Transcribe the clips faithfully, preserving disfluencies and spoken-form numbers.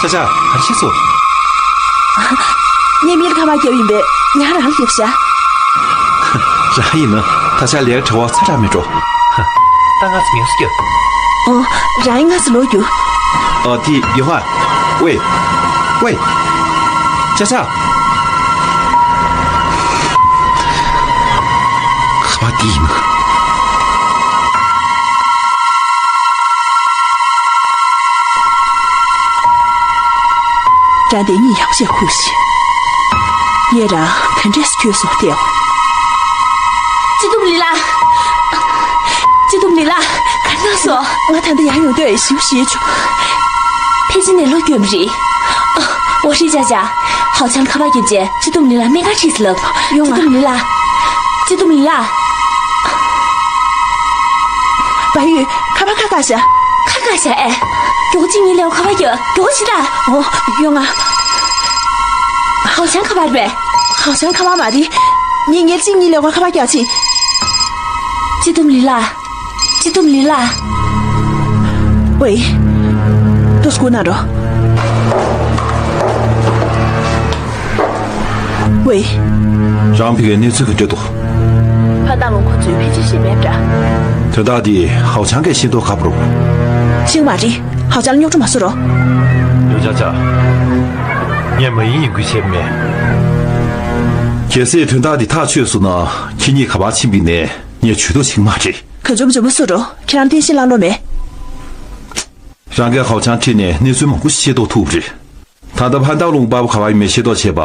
ཅ་ཅ། ག་རེ་བྱས་སོང་། ངས་མིར་ཁ་པར་བརྒྱབ་ཡིན་པས། ཡང་རང་ལ་བརྒྱབ་ཤག་རང་ཡིན་ན་ད་ཆ་ལས་ཀ་བྲེལ་བ་ཚ་དྲག་མེད་འགྲོ། ད་ང་ཚོ་མེད་སུ་རྒྱབ། ཨོ། རང་ཡིན་ང་ཚོ་ལོག་རྒྱུ། ཨ། དེ་ཡོ་ཧ། ཝེ། ཝེ། ཅ་ཅ། ཁ་པར་དེ་ཡིན་ན། རང་དེ་གཉིས་ཡག་ཤོས་ཁུག་ཤིག་ངས་རང་ག་འདྲས་སུ་ཁྱོད་སོགས་བལྟས། སྤྱི་སྡོམ་ལི་ལ། སྤྱི་སྡོམ་ལི་ལ། ག་རེ་གནང་སོང་། ང་ད་ལྟ་ཡར་ཡོང་དུས་ཞིབ་ཞིབ་བྱུང་། ཕལ་ཆེར་ནད་ལོག་སྐྱོན་པ་རེད། ཨ། འོ་རེད། ཅ་ཅ། ཧའོ་ཆང་ཁ་པར་བརྒྱབ་རྗེས་སྤྱི་སྡོམ་ལི་ལ་སྨན་ཁང་ཁྲིད་ཟེར་ལབ། ཡོང་ང་། སྤྱི་སྡོམ་ལི་ལ། སྤྱི་སྡོམ་ལི་ལ། བ་ཡུས། ཁ་པར་ཁ་བཀག་བཞག་ཁ་བཀག་བཞག་ཨེ། མགྱོགས་པོ་གཅིག་གཉིས་ལེའུ་ཁ་པར་རྒྱག་མགྱོགས་པོ་ཞིག་ད། འོ། ཡོང་ང་། ཧའོ་ཆང་ཁ་པར་རེད། ཧའོ་ཆང་ཁ་པར་མ་རེད། ངས་ངས་གཅིག་གཉིས་ལེའུ་ཁ་པར་རྒྱག་ཕྱིན། སྤྱི་སྡོམ་ལི་ལ། སྤྱི་སྡོམ་ལི་ལ། ཝེ། ཏོ་སྐུ་ན་རོ། ཝེ། རང་ཕ་གིའི་གནས་ཚུལ་ག་འདྲ་འདུག་ཕ་དང་ལུང་ཁོ་ཚོས་ཕལ་ཆེར་ཤེས་མེད་འདྲ། དོན་དག་འདི་ཧའོ་ཆང་གིས་ཤེས་མདོག་ཁ་པོ་རུ། ཤེས་མ་རེད། ཧའོ་ཆང་ལ་རྙོག་དྲ་མ་བཟོ་རོགས། ལུ་ཅག་ཅག་ངས་མ་ཡིན་ཡིན་ཁུལ་བྱས་མེད། གལ་སྲིད་དོན་དག་འདི་ཐག་ཆོད་སོང་ན་ཁྱེད་གཉིས་ག་པར་ཕྱིན་པའི་ནས་ངས་ཇུས་གཏོགས་བྱེད་ཀྱི་མ་རེད། ག་འཇོམས་འཇོམས་པོ་བཟོ་རོགས། ཁྱེད་རང་བསྟན་བཤིག་བླང་ལོ་མེད། རང་གིས་ཧའོ་ཆང་ཁྲིད་ནས་གནས་ཚུལ་མང་པོ་ཞིག་ཤེས་རྟོགས་ཐུབ་རེད། ད་ལྟ་ཕན་ཐང་ལུང་པ་བུ་ག་བ་ཡིན་མེད་ཤེས་རྟོགས་བྱེད་པ་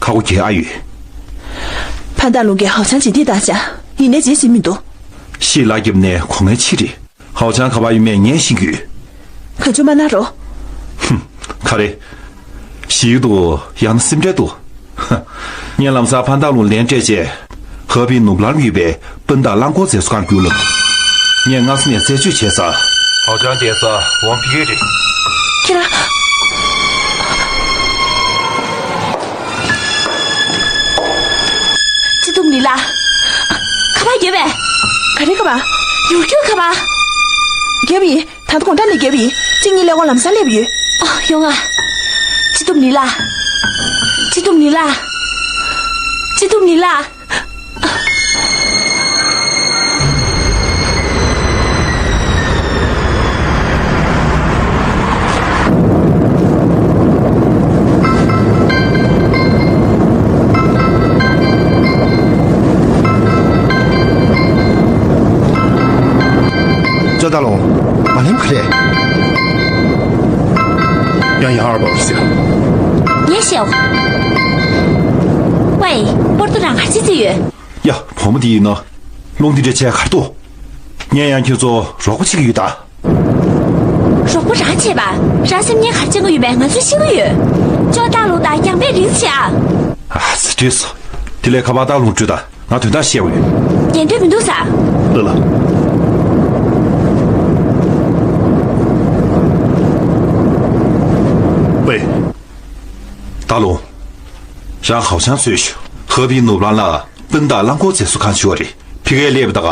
ཁག་པོ་གལ་ཨ་ཡོད། ཕན་ཐང་ལུང་གིས་ཧའོ་ཆང་རྗེས་འདེད་བཏང་ཤག་ཡིན་ནའི་རྗེས་ཟིན་མི་འདུག་ཤེས་ལ་རྒྱབ་ནས་གོ་ངན་ཆེ་རེད། ཧའོ་ཆང་ག་བ་ཡིན་མེད་ངས་ཤེས་ཀྱི་ཡོད། ག་འཇོམས་མ་གནང་རོགས། ཧུམ། ག་རེ། ཞིག་འདུག་ཡང་ན་སེམས་ཁྲལ་འདུག་ངས་ལམ་སང་ཕན་ཐང་ལུང་ལན་སྤྲད་རྗེས། ཧ་པིའི་ནུབ་ལར་ཡོད་པའི་སྤུན་ཟླ་རླངས་འཁོར་མཛེས་བཟོ་ཁང་བརྒྱུད་ལ། ངས་སྔ་ས་ནས་རྩད་གཅོད་བྱས་ཚར། ཧའོ་ཆང་བསྡད་ས་ཝང་ཕི་ཡེ་རེད། ཁྱེད་རང་། སྤྱི་སྡོམ་ལི་ལ། ཁ་པར་རྒྱབ་པས། ག་རེ་ཁ་པར། ཡུག་ཡུག་ཁ་པར། རྒྱབ་ཡིན། ད་ལྟ་དགོང་དག་ནས་རྒྱབ་ཡིན། གཅིག་གཉིས་ཀླད་ཀོར་ལམ་སང་སླེབས་ཡོད། ཨ། ཡོང་ང་། སྤྱི་སྡོམ་ལི་ལ། སྤྱི་སྡོམ་ལི་ལ། སྤྱི་སྡོམ་ལི་ལ། ཅོ་ཏ་ལོང་། མ་ལེམ་ག་རེ། ཡང་ཡང་ཨར་བ་ཟེར། ངས་ཤེས། ཝེ། པོར་ཏོ་རང་ག་ཅི་ཙི་ཡོད། ཡ། བུ་མོ་འདི་ཡིན་ན། རླུང་འདི་འདྲ་བྱས་གར་འདུག་ངས་ཡང་ཁྱོད་ཚོ་རོགས་པ་བྱེད་ཀྱི་ཡོད་ད། རོགས་པ་རང་བྱེད་པ། རང་སེམས་ངན་ག་རེ་བྱེད་ཀྱི་ཡོད་པས་ང་ཚོས་ཤེས་ཀྱི་ཡོད། ཅོ་ཏ་ལོ་དང་རྒྱང་པའི་རིགས་བྱེད་ཨ། ཨ་ཙི། འགྲིག་སོང་། དེ་ལས་ཁ་པར་ཏ་ལོང་སྤྲོད་ད། ང་དོན་དག་བཤད་པ་ཡིན། ཉན་འདོད་མི་འདུག་ས། ལ་ལ། ཝེ། ཏ་ལོང་། རང་ཧའོ་ཆང་འཚོལ་ཤོག་ཧ་པིའི་ནུབ་ལམ་ལ་སྤུན་ཟླ་རླངས་འཁོར་མཛེས་བཟོ་ཁང་ཞིག་ཡོད་རེད། ཕ་གིར་སླེབས་པ་དང་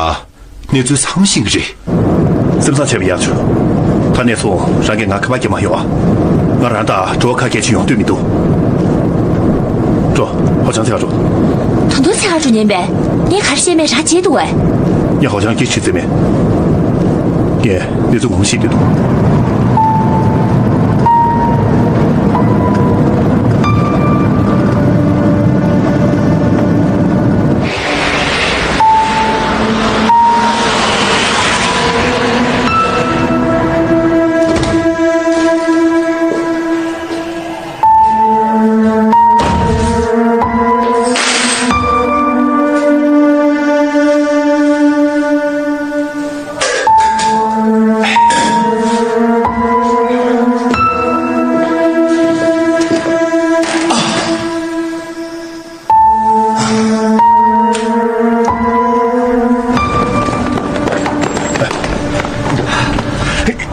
གནས་ཚུལ་ཚང་མ་ཤེས་ཀྱི་རེད། སེམས་བཟང་བྱས་པ་ཡག་བྱུང་། ད་ནས་བཟུང་རང་གིས་ང་ཁ་པར་རྒྱག་མ་ཡོང་ཨ། ང་རང་དང་འགྲོ་བ་ཁ་སྐད་ཅིག་ཡོང་འདོད་མི་འདུག་འགྲོ། ཧའོ་ཆང་འཚོལ་ག་འགྲོ། ད་དུང་འཚོལ་ག་འགྲོ་ཉན་པས། ངས་ག་རེ་བཤད་མེད་རང་བརྗེད་འདུག་གས། ངས་ཧའོ་ཆང་སྐད་ཆ་བརྗེད་མེད། ངས་གནས་ཚུལ་མང་པོ་ཤེས་འདོད་འདུག་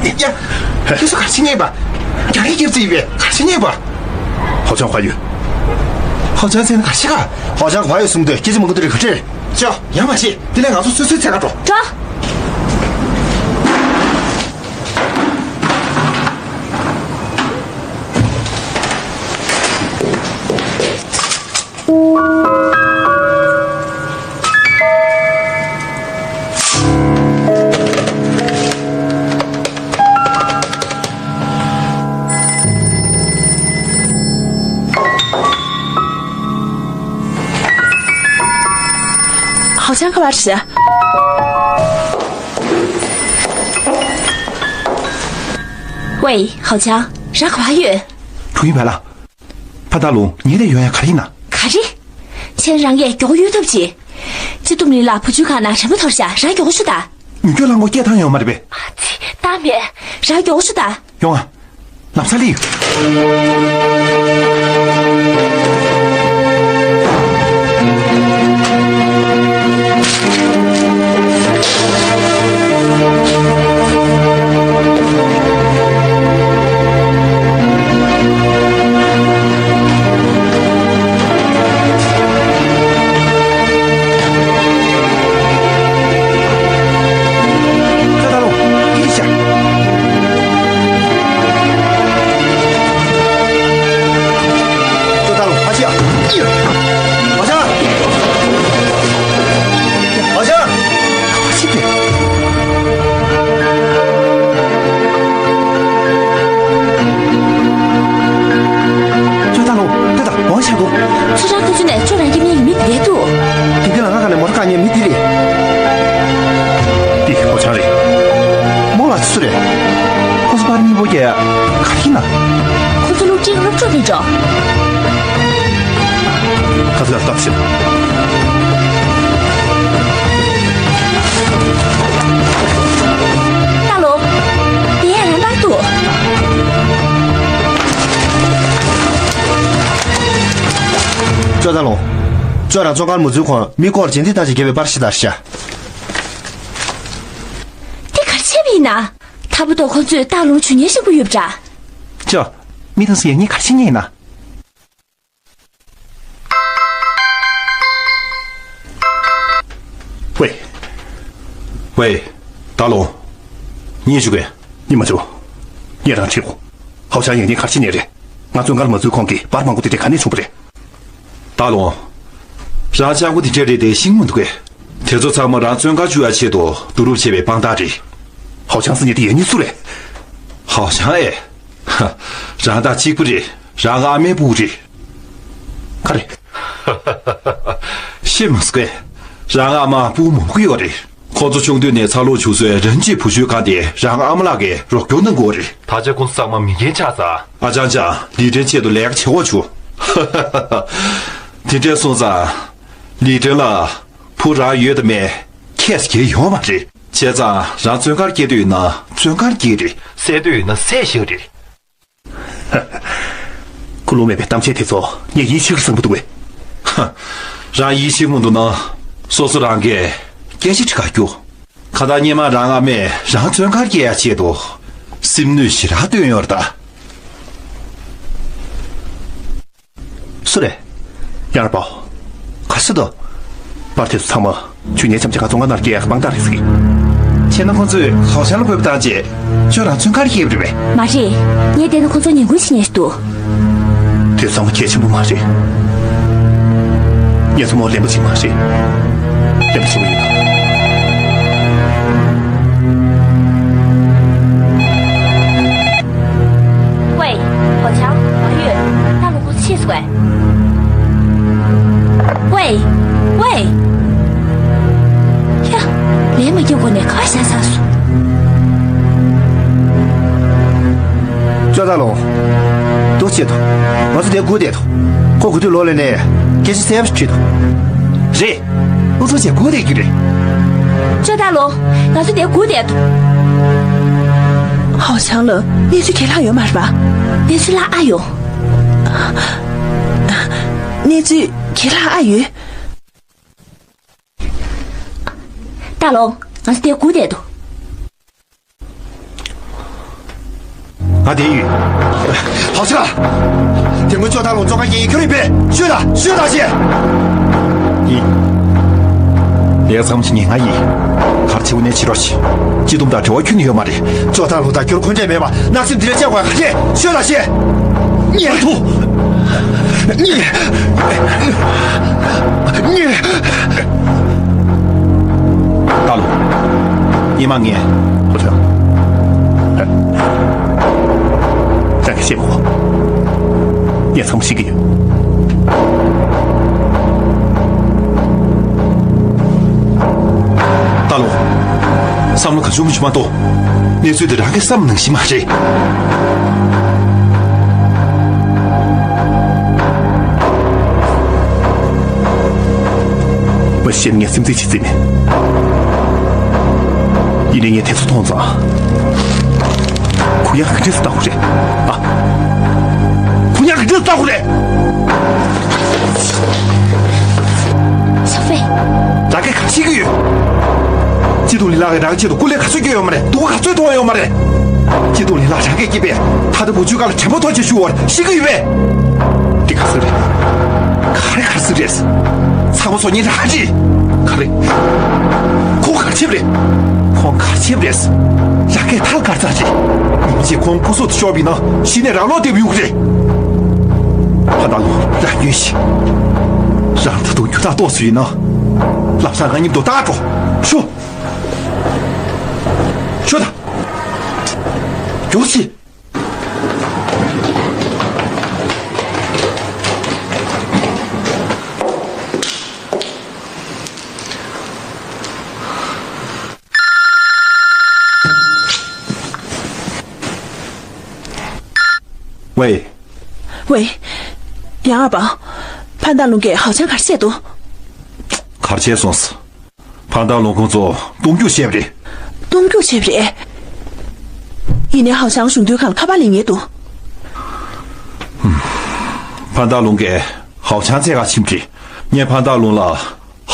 ཡ། ཁྱེད་ཚོ་ག་རེ་བྱེད་ཉན་པ། རྒྱག་རེས་རྒྱབ་རྩིས་ཡིན་པས། ག་རེ་བྱེད་ཉན་པ། ཧའོ་ཆང་ཧྭ་ཡུས། ཧའོ་ཆང་ཟེར་ན་ག་རེ་བྱེད་ག་ཧའོ་ཆང་ཧྭ་ཡུས་གསུང་དུས་སྐད་ཆ་མང་པོ་འདི་རེད་ག་ཁྲེ། ཅོ། ཡང་མ་བྱེད། དེ་ལས་ང་ཚོ་སོ་སོའི་འཚོལ་ག་འགྲོ། འགྲོ། བར་ཞུ། ཝེ། ཧའོ་ཆང་། རང་ག་པར་ཡོད། གྲོང་ཡིན་པ་ལ། ཕ་ད་ལུ་ངེད་དེ་ཡོང་ཡ་ག་རེ་ཡིན་ན། ག་རེ། ཁྱེད་རང་ངས་མགྱོགས་པོ་གཡོལ་ཐབས་བྱེད། སྤྱི་བཏུམ་གླིང་ལ་བུ་ཆུང་ཁང་ནང་རན་པོ་འཐོར་ཤག། རང་མགྱོགས་པོ་ཤོག་ད། མྱུར་སྐྱོབ་རླངས་འཁོར་སྐད་བཏང་ཡོད་མ་རེད་པས། ཨ་ཙི། བཏང་མེད། རང་མགྱོགས་པོ་ཤོག་ད། ཡོང་ཨ། ལམ་སང་སླེབས། ཅོ་ཏ་ལོ། འདི་ཤ། ཅོ་ཏ་ལོ། ཨ་ཅི་ཡ། ཨ་ཅག། ཨ་ཅག། ཨ་ཅི་ཏེ། ཅོ་ཏ་ལོ། ད་ད་ཝང་ཤ་གོ། ཚུར་རང་ཐུག་ཚུར་ནས་ཅོ་རང་གི་མིང་མི་དེ་འདུག། དེ་འདི་ལ་ང་ག་ནས་མོ་ཊ་བཀག་ཉན་མི་དེ་རེད། འདི་ཧོ་ཆང་རེད། མོ་ལ་ཆུ་རེད། ཁོ་ཚོ་པར་གཉིས་པོ་རྒྱག་ག་ཡིན་ན། ཁོ་ཚོ་སློབ་འབྲིང་སློབ་གྲོགས་རེད་འགྲོ། ཁ་ཚ་ལ་སྟབས་ཤིག། ཏཱ་ལོ། དེ་ཡང་རང་པར་འདུག། ཅོ་ཏ་ལོ། ཅོ་རང་བཙོན་ཁང་མ་འཛུལ་གོང་མི་སྐོར་རྗེས་འདེད་བཏང་བྱས་རྒྱལ་བའི་པར་ཞིག་དར་ཤག། དེ་ག་རེ་བྱས་པ་ཡིན་ན། ཐར་པ་ཏོ་ཁོ་ཚོས་ཏཱ་ལོ་ཞུ་མཁན་ཞིག་པོ་ཡོད་པ་འདྲ། ཅོ། མི་དང་སུ་ཡང་ངས་ག་རེ་བྱེད་མཁན་ཡིན་ན། ཝེ། ཝེ། ད་ལོ། ཉིན་ཞུ་གས། ཉི་མ་ཆུ། ངས་རང་ཁྲིད་འོ། ཧའོ་ཆང་ཡང་ཉིན་ཁར་ཕྱིན་ནས་རེད། ང་བཙོན་ཁང་མ་འཛུལ་གོང་གི་པར་མང་པོ་དེ་འདྲ་ག་ནས་བྱུང་བ་རེད། ད་ལོ། རང་ལྕགས་པོ་དེ་འདྲ་རེད་དེ་ཤེས་མི་འདུག་གས། དེ་ཚོ་ཚང་མ་རང་བཙོན་ཁང་བཅུག་ཡ་ཆེད་དུ་བསྡུ་རུབ་བྱས་པའི་དཔང་རྟགས་རེད། ཧའོ་ཆང་ཟེར་མཁན་དེ་ཡང་སྙིང་སུ་རེད། ཧའོ་ཆང་ཨེ། ཧ། རང་དང་གཅིག་པུ་རེད། རང་ཨ་མའི་སྤུ་གུ་རེད། ག་རེ། ཤེས་མ་སོང་གས། རང་ཨ་མ་སྤུ་གུ་མང་པོ་ཡོད་རེད། ཁོ་ཚོ་ཆུང་དུས་ནས་འཚར་ལོངས་བྱུང་སའི་རིན་ཆེན་བུ་བཅོལ་ཁང་དེ་རང་ཨ་མ་ལགས་ཀྱིས་རོགས་སྐྱོར་གནང་དགོས་རེད། ད་ཆ་ཁོང་ཚོ་ཚང་མ་མི་རྒན་ཆགས་ཚར། ཨ་ཅང་ཅང་ལི་ཀྲན་ཆེད་དུ་ལས་ཀ་བྱེད་དགོས་བྱུང་། དེ་འདྲ་སོང་ཙང་། ལི་ཀྲན་ལ། བུ་རང་ཡོད་དམ་མེད། ཁྱད་ཀྱི་ཡོད་མ་རེད། བྱས་ཙང་རང་བཙོན་ཁང་སྐྱེལ་འདོད་ཡོད་ན་བཙོན་ཁང་སྐྱེལ་རེད། བསད་འདོད་ཡོད་ན་བསད་ཤོག་རེད། ཁུ་ལུ་མེད་པའི་གཏམ་བཤད་དེ་ཚོ་ངས་ཡིད་ཆེས་ཀྱི་བཟང་པོ་འདུག་བས། ཧ། རང་ཡིད་ཆེས་མི་འདུག་ན། སོ་སོ་རང་གིས་སྐད་ཆ་དྲི་ག་རྒྱུ། ཁ་ད་སྔོན་མ་རང་ཨ་མས་རང་བཙོན་ཁང་སྐྱེལ་ཡ་ཆེད་དུ། སེམས་ནུས་ཞེ་དྲག་བཏོན་ཡོད་རེད་ད། སུ་རེད། ཡར་པའོ། ག་སུ་དོ། པར་དེ་ཚོ་ཚང་མ་ཁྱོད་ཉལ་འཆམ་ཆེ་ཁ་བཙོན་ཁང་ནང་སྐྱེལ་ཡག་དཔང་རྟགས་རེད་ཟེར་གི། བྱས་ན་ཁོང་ཚོས་ཧའོ་ཆང་ལ་འབོད་པ་བཏང་རྗེས་ཁྱོད་རང་བཙོན་ཁང་སྐྱེལ་བ་རེད་པས། མ་རེད། ངས་བལྟས་ན་ཁོང་ཚོ་ངན་སྐུལ་བྱེད་མཁན་ཞིག་འདུག། དེ་ཚང་མ་གལ་ཆེན་པོ་མ་རེད། ངས་ཚང་མ་ལན་པོ་ཅིག་མ་རེད། ལན་པོ་ཆེན་པོ་ཡིན། ཝེ། ཧའོ་ཆང་། མ་ཡོད། ད་ལོ་ཁོ་ཕྱིས་སོང་ངས། ཝེ། ཝེ། ཡ། ལན་མ་རྒྱག་གོང་ནས་ག་པར་བཞག་ཚར་སོང་། ཅོ་ཏ་ལོ། འདུག་བྱེད་དོ། ང་ཚོ་དེ་སྒུག་བསྡད་དོ། ཁོ་སྒུག་དུས་ལོག་ལས་ནས་སྐད་ཆ་གསལ་པོ་ཞིག་དྲིས་དོ། རེད། ཨུ་ཚོ་ཅེ་སྒུག་བསྡད་རྒྱུ་རེད། ཅོ་ཏ་ལོ། ང་ཚོ་དེ་སྒུག་བསྡད་དོ། ཧའོ་ཆང་ལ་གནས་ཚུལ་ག་རེ་ལྷག་ཡོད་མ་རེད་པ། གནས་ཚུལ་ལྷག་ཨ་ཡོད། གནས་ཚུལ་ག་རེ་ལྷག་ཨ་ཡོད། ཏཱ་ལོ། ང་ཚོ་དེ་སྒུག་བསྡད་དོ། ང་དེ་ཡོད། ཧའོ་ཆང་། དེ་སྔོན་ཅོ་ཏཱ་ལོ་བཙོན་ཁང་སྐྱེལ་མཁན་ཁྱོད་རེད་པས། ཤོད་དང་། ཤོད་དང་ཞེས། ཡིན། ལས་ཀ་ཚང་མ་བྱེད་མཁན་ང་ཡིན། ག་རེ་བྱེད་དགོས་ནའི་བྱེད་རོགས་བྱེད། སྤྱི་བཏུམ་དང་འབྲེལ་བ་ཁྱོན་ནས་ཡོད་མ་རེད། ཅོ་ཏཱ་ལོ་དང་ཁྱོད་ཁོང་འདྲ་མེད་པ་གནག་སེམས་འདི་འདྲ་བཅའ་དགོས་ག་རེ། ཤོད་དང་ཞེས། ཉེ། ཐུ། ཉེ། ཉེ། ཏཱ་ལོ། ཉི་མ་ངས། ཧོ་ཐོ། ད་ག་བཤད་མོ། ངས་ཚང་མ་ཤེས་ཀྱི་ཡོད། བསམ་བློ་གང་བྱུང་མི་བྱུང་མ་གཏོགས། གནས་ཚུལ་འདི་རང་གི་བསམ་ནང་བཞིན་མ་རེད། མ་གཞི་ངས་སེམས་ཚེགས་བྱེད་རྩིས་མེད། ཡིན་ནའི་ངས་དེ་ཚོ་མཐོང་ཙང་། ཁོ་ཡང་ག་འདྲས་སེ་ལྟ་དགོས་རེད། ཨ། ཁོ་ཡང་ག་འདྲས་སེ་ལྟ་དགོས་རེད། སོ་ཧྥེ། རང་གིས་ག་རེ་ཤེས་ཀྱི་ཡོད། སྐྱིད་སྡུག་ལི་ལག་གིས་རང་ཆེད་དུ་སྐུ་ལས་ག་ཚོད་བསྐྱོན་ཡོད་མ་རེད། སྡུག་པོ་ག་ཚོད་མཐོང་ཡོད་མ་རེད། སྐྱིད་སྡུག་ལི་ལག་རང་གིས་སྐྱིད་པས་ད་ལྟ་བུ་ཆུང་སྒང་ལ་དྲན་པ་ཐོར་བྱས་བཞུགས་པ་རེད། ཤེས་ཀྱི་ཡོད་པས། འདི་ག་ཚོད་རེད། ག་རེ་ག་ཚོད་རེད། ཚང་མ་བཟོ་མཁན་རང་རེད། ག་རེ། ཁོ་ག་རེ་བྱས་པ་རེད། ཁོང་ག་རེ་བྱས་པ་རེད། རང་གིས་ཐལ་ག་རེ་ཚར་རེད། ཉིན་གཅིག་ཁོང་སྐུ་སྲོག་དེ་ཤོར་བ་ཡིན་ན་གཞི་ནས་རང་ལོག་བསྡད་པ་ཡོང་གི་རེད། ཕ་དང་ལུང་རང་ཉོན་ཞིག་རང་ད་དུང་རྒྱུ་དག་ཏོག་ཙམ་ཡིན་ན། ལམ་སང་ང་མཉམ་དུ་བདའ་འགྲོ། ཤོག་ཤོག་དང་། མགྱོགས་ཤིག་ཝེ། ཝེ། ཡང་ཨ་པ། ཕན་ཏང་ལུང་གིས་ཧའོ་ཅང་ག་རེ་བྱས་འདུག་ག་རེ་བྱས་སོང་ཟེར། ཕན་ཏང་ལུང་ཁོང་ཚོ་གཏོང་རྒྱུ་བྱས་པ་རེད། གཏོང་རྒྱུ་བྱས་པ་རེད། ཡིན་ནའི་ཧའོ་ཅང་གཞུང་དོན་ཁང་ལ་ཁ་པར་ལེན་མཁན་འདུག་ཕན་ཏང་ལུང་གིས་ཧའོ་ཅང་བཙལ་ག་ཕྱིན་པ་རེད། ངས་ཕན་ཏང་ལུང་ལ་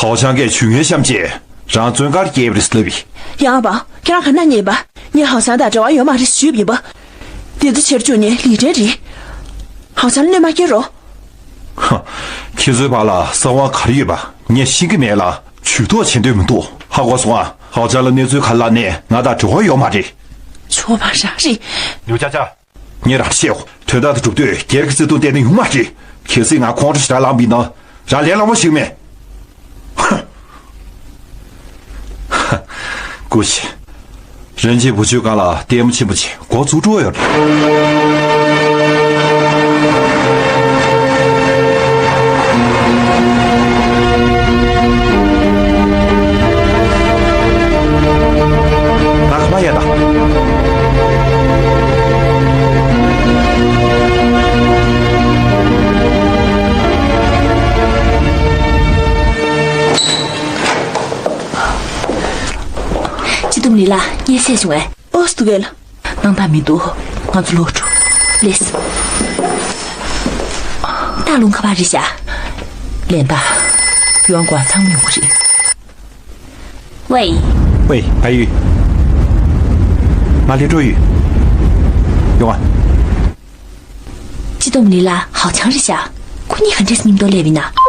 ཧའོ་ཅང་གིས་ཇུས་ངན་བཤམས་རྗེས་རང་བཙོན་ཁང་བསྐྱལ་བ་རེད་ཟེར་ལབ་ཡིན། ཡང་ཨ་པ། ཁྱེད་རང་ག་རེ་ཉན་པ། ངས་ཧའོ་ཅང་དང་འབྲེལ་བ་ཡོད་མ་རེད་ཞུས་པ་ཡིན་པ། དེ་ཚོ་བྱེད་རྒྱུ་ནི་ལི་ཀྲན་རེད། ཧའོ་ཅང་གནོད་མ་སྐྱེལ་རོགས། ཧ། ཁྱེད་ཚོའི་བར་ལ་གསང་བ་ག་རེ་ཡོད་པ་ངས་ཤེས་ཀྱི་མེད་ལ། ཇུས་གཏོགས་བྱེད་འདོད་མི་འདུག་ཧ་གོ་སོང་ཨ། ཧའོ་ཅང་ལ་གནས་ཚུལ་ག་རེ་ལབ་ནའི་ང་དང་འབྲེལ་བ་ཡོད་མ་རེད། ཚོ་བ་རང་རེད། ནུ་ཅག་ཅག་ངས་རང་བཤད་གོ། དོན་དག་དེ་སྒྲུབ་དུས་སྒེར་གྱི་བརྩེ་དུང་བསྟན་ན་ཡོང་མ་རེད། གལ་སྲིད་ང་ཁོང་ཁྲོ་ཞེ་དྲག་ལངས་པ་ཡིན་ན་རང་ལས་སླ་མོ་ཞིག་མེད། ཧ། ཧ། སྐུ་མཁྱེན། རིན་ཆེན་བུ་བཅོལ་ཁང་ལ་ལྟད་མོ་ཆེན་པོ་ཅིག་འགོ་བཙུགས་འགྲོ་ཡོད་རེད། ང་ཁ་པར་ཡར་བཏང་། སྐྱིད་སྡུག་ལི་ལགས། ངས་བཤད་བྱུང་ངས། ཨོ་སི་ཏུ་གེལ། སྣང་དག་མི་འདུག་ང་ཚོ་ལོག་འགྲོ། ལེས། ཏང་ལུང་ཁ་པར་རེད་ཤག་ལན་ད། ཡོང་གོ་ཚང་མ་ཡོང་གི་རེད། ཝེ། ཝེ། ཕ་ཡུལ། ང་ལས་འགྲོ་ཡོད། ཡོང་ཨ། སྐྱིད་སྡུག་ལི་ལགས་ཧའོ་ཅང་རེད་ཤག་ཁོ་གཉིས་ག་འདྲས་མཉམ་དུ་སླེབས་ཡིན་ན།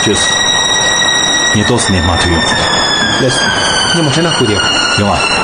ཅོས། ཉེན་རྟོག་ས་ནས་མར་ཐོན་ཡོང་། ལགས་སོ། སྙན་མོ་ཁྲེ་ན་སྐུ་དེ། ཡོང་ཨ།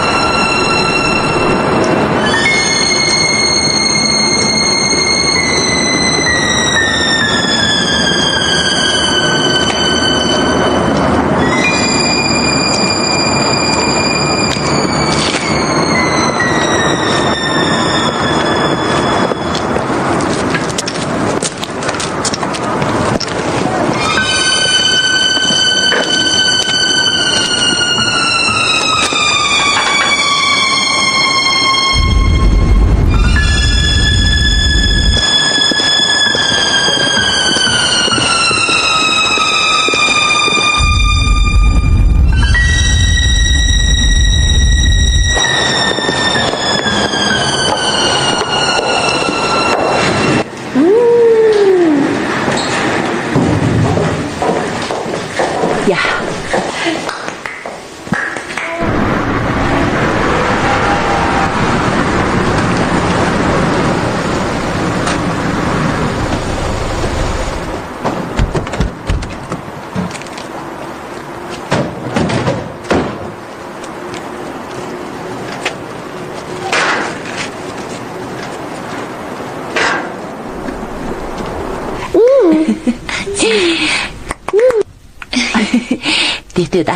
དེ་ལྟོས་ད།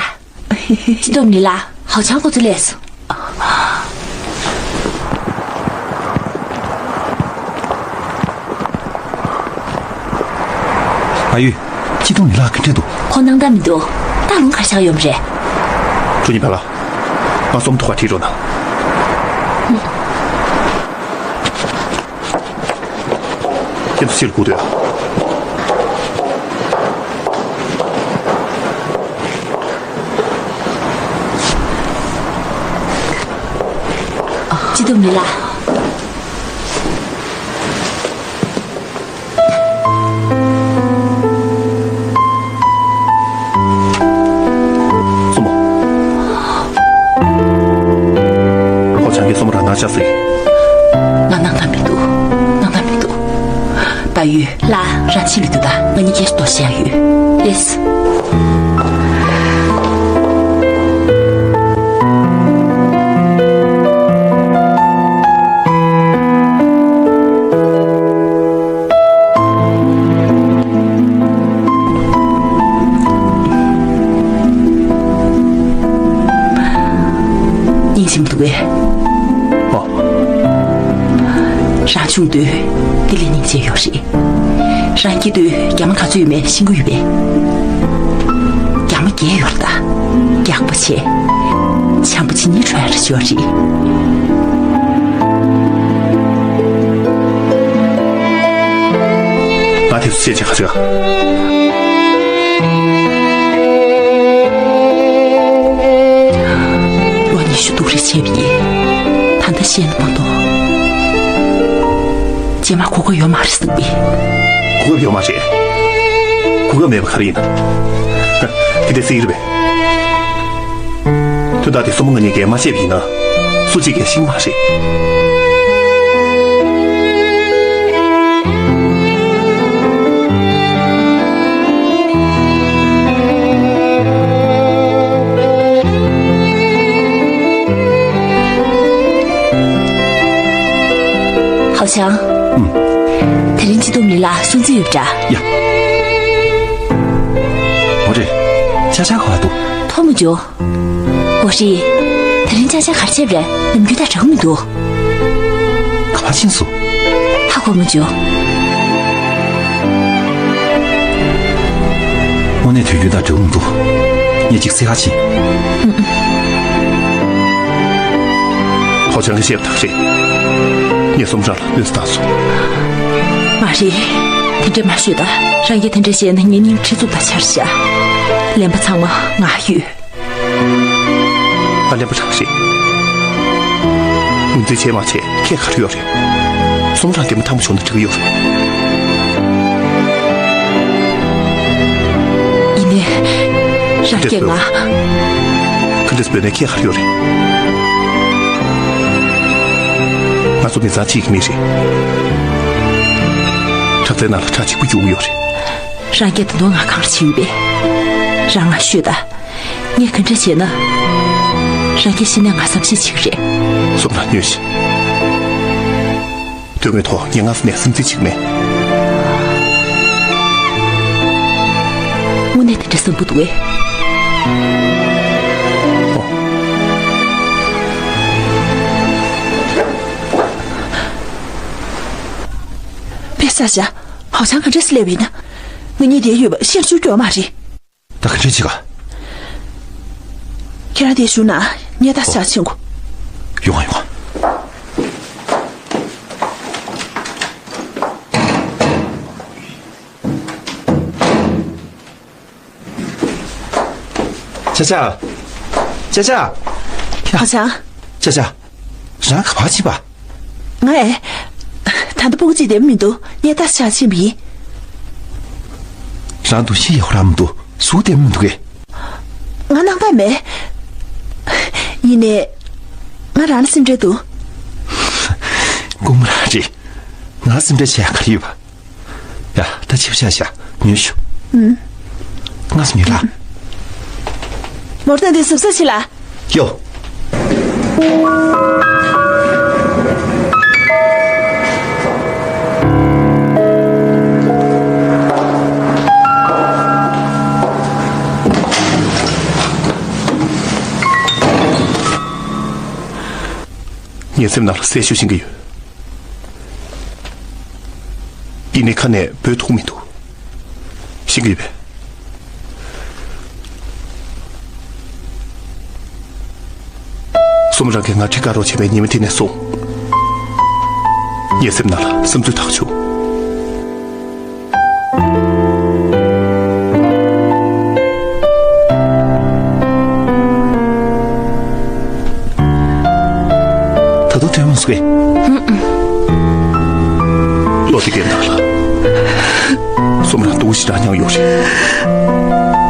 སྤྱི་སྡོམ་ལི་ལ་ཧའོ་ཆང་ཁོ་ཚོ་སླེབས་སོང་། ཨ་ཡུས། སྤྱི་སྡོམ་ལི་ལ་ག་འདྲས་འདུག་ཁོ་སྣང་དག་མི་འདུག་ད་ལུང་ག་ཤག་ཡོད་མ་རེད། ཁྱོད་གཉིས་ཕར་ལ། ང་སོམ་ཐོག་ཁ་ཁྲིད་རོགས་གནང་། ཁྱེད་ཚོ་ཕྱིར་སྒུག་སྡོད། སྤྱི་སྡོམ་ལི་ལ། སོ་མོ། ཧོ་ཆང་གིས་སོ་མོ་རང་ནང་ཆ་ཟིག་ང་སྣང་དག་མི་འདུག་སྣང་དག་མི་འདུག་ད་ཡུས། ལ། རང་ཕྱི་ལ་འདུག་ད་ང་གཉིས་ཀས་ལྟོ་བཤད་ཡོད། ལེས། སྙིང་རྗེ་མི་འདུག་གས། ཨོ། རང་ཆུང་དུས་དེ་ལས་སྙིང་རྗེ་ཡོད་རེད། རང་སྐྱེས་དུས་རྒྱ་མ་ག་ཚོད་ཡོད་མེད་ཤེས་ཀྱི་ཡོད་པས། རྒྱ་མ་བརྒྱད་ཡོད་རེད་ད། རྒྱགས་པ་བྱས། བྱམས་པོ་བྱེད་སྙིང་བྲོ་ཡ་རེ་ཡོད་རེད། ང་དེ་ཚོ་བཤད་བྱས་ག་ཚོད། ལོ་ཉི་ཤུ་སྡུག་རེ་བྱས་པ་ཡིན། ད་ལྟ་བཤད་ན་མ་གཏོགས། རྗེས་མ་གོ་སྐབས་ཡོད་མ་རེད་བསམ་གི། གོ་སྐབས་ཡོད་མ་རེད། གོ་སྐབས་མེད་པ་ག་རེ་ཡིན་ན། དེ་འདྲ་སྲིད་རེད་པས། དོན་དག་དེ་སོ་མོ་ང་གཉིས་ཀས་མ་བཤད་པ་ཡིན་ན། སུ་གཅིག་གིས་ཤེས་མ་རེད། ཧའོ་ཆང་། ཨུམ། དེ་རིང་སྤྱི་སྡོམ་ལི་ལ་སྲུང་བརྩི་ཡོད་པ་འདྲ། ཡ། འོ་རེད། ཅ་ཅ་ག་པར་འདུག་ཐོ་མ་འཇོ། འོ་རེད། དེ་རིང་ཅ་ཅ་ག་རེ་བྱས་པ་རེད། ནམ་རྒྱུན་དང་འདྲ་གི་མི་འདུག་ག་པར་ཕྱིན་སོང་། ཧ་གོ་མ་བྱུང་། དངོས་གནས་དུས་རྒྱུན་དང་འདྲ་གི་མི་འདུག་ངས་ཅིག་བཙལ་ག་ཕྱིན། ཧོ་ཆང་གིས་བཤད་པ་དག་རེད། ངས་སོམ་རང་ལ་གནོད་འཚེ་བཏང་སོང་། མ་རེད། དེ་འདྲས་མ་ཤོད་ད། རང་གིས་དེ་འདྲས་བཤད་ན་ངའི་སྙིང་ཁྲི་ཚུགས་པ་ཆགས་ཤག་ལན་པ་ཚང་མ་ང་ཡོད། ཨ། ལན་པ་རང་རེད། ངོས་འཛིན་བྱས་མ་བྱས་ཁྱད་ག་རེ་ཡོད་རེད། སོམ་རང་དེ་མ་ཐང་མ་བྱུང་ན་འགྲིག་གི་ཡོད་རེད། ཡིན་ནའི། རང་སྐྱེས་ང་། ག་འདྲས་འབོད་ནའི་ཁྱད་ག་རེ་ཡོད་རེད། ང་ཚོ་མི་ཚང་གཅིག་གི་མི་རེད། ཁྲག་རྩའི་ནང་ལ་ཁྲག་གཅིག་པུ་རྒྱུག་གི་ཡོད་རེད། རང་སྐྱེས་ད་དུང་ང་གང་རེ་བྱེད་ཀྱི་ཡོད་པས། རང་ང་ཤོད་ད། ངས་ག་འདྲ་བྱས་ན། རང་སྐྱེས་ཤི་ནས་ང་བསམ་ཤེས་བྱེད་ཀྱི་རེད། སོམ་རང་ཉོན་ཞིག་དོན་དངོས་ཐོག་ངས་སྔ་ས་ནས་སེམས་ཁྲལ་བྱེད་ཀྱི་མེད། དངོས་གནས་དེ་འདྲ་བསམ་པོ་འདུག་གས། ཨོ། པེ་ཤ་ཤ། ཧའོ་ཆང་ག་འདྲས་སླེབས་ཡིན་ན། ང་གཉིས་བསྡད་ཡོད་པ་ཤེས་རྒྱུ་ཡོད་མ་རེད། ད་ག་འདྲས་བྱེད་ག་ཁྱེད་རང་དེར་བཞུགས་ན་ངས་ད་ཤག་ཕྱིན་གོ་ཡོང་ང་ཡོང་ང་། ཅ་ཅ། ཅ་ཅ། ཧ་ཅང་། ཅ་ཅ། རང་ག་པར་ཕྱིན་པ། ང་ཨེ། ད་ལྟ་སྤུ་གུ་གཅིག་བསྡད་མི་འདུག་ངས་ད་ཤག་ཕྱིན་པ་ཡིན། རང་འདུག་ཤེས་ཡག་པོ་རང་མི་འདུག་གཟུགས་བདེ་མི་འདུག་གས། ང་སྣང་དག་མེད། ཡིན་ནའི། ང་རང་ལ་སེམས་ཁྲལ་འདུག་རྐུན་མ་རང་རེད། ང་ལ་སེམས་ཁྲལ་བྱེད་ཡག་ག་རེ་ཡོད་པ། ཡ། ད་ཕྱི་པོ་ཆགས་ཤག་ཉོན་ཤོག་ཨུམ། སྔ་སོ་ཉོན་ལ། མོ་ཏན་དེ་གཟབ་གཟབ་བྱེད་ལ། ཡོ། ངའི་སེམས་ནང་ལ་གསལ་ཤོས་ཤེས་ཀྱི་ཡོད། ཡིན་ནའི་ཁ་ནས་འབོད་ཐུབ་མི་འདུག། ཤེས་ཀྱི་ཡོད་པས། སོ་མོ་རང་གིས་ང་ཁྲིད་ག་རོགས་བྱས་པའི་ཉི་མ་དེ་ནས་བཟུང་། ངའི་སེམས་ནང་ལ་བསམ་ཚུལ་དག་བྱུང་། ད་དུང་ཐོན་མ་སོང་གས། ལོ་དེ་གའི་ནང་ལ། སོ་མོ་རང་སྡུག་ཞེ་དྲག་མྱངས་ཡོད་རེད།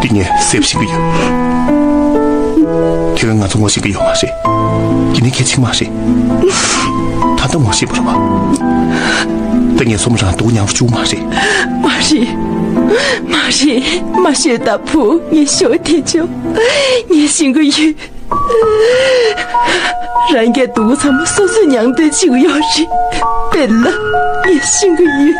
འདི་ངས་གསལ་པོ་ཤེས་ཀྱི་ཡོད། དེ་ག་ང་ཚོ་ངོ་ཤེས་ཀྱི་ཡོད་མ་རེད། ཡིན་ནའི་གལ་ཆེ་མ་རེད། ད་ལྟ་ངོ་ཤེས་པ་རེད་པ། ད་ངས་སོ་མོ་རང་སྡུག་མྱངས་པ་བཅུག་མ་རེད། མ་རེད། མ་རེད། མ་ཤོད་ད་བུ། ངས་ཤོད་དེ་ཆོག། ངས་ཤེས་ཀྱི་ཡོད། རང་གིས་སྡུག་པོ་ཚང་མ་སོ་སོས་མྱངས་བསྡད་བྱེད་ཀྱི་ཡོད་རེད། པེ་ལ། ངས་ཤེས་ཀྱི་ཡོད།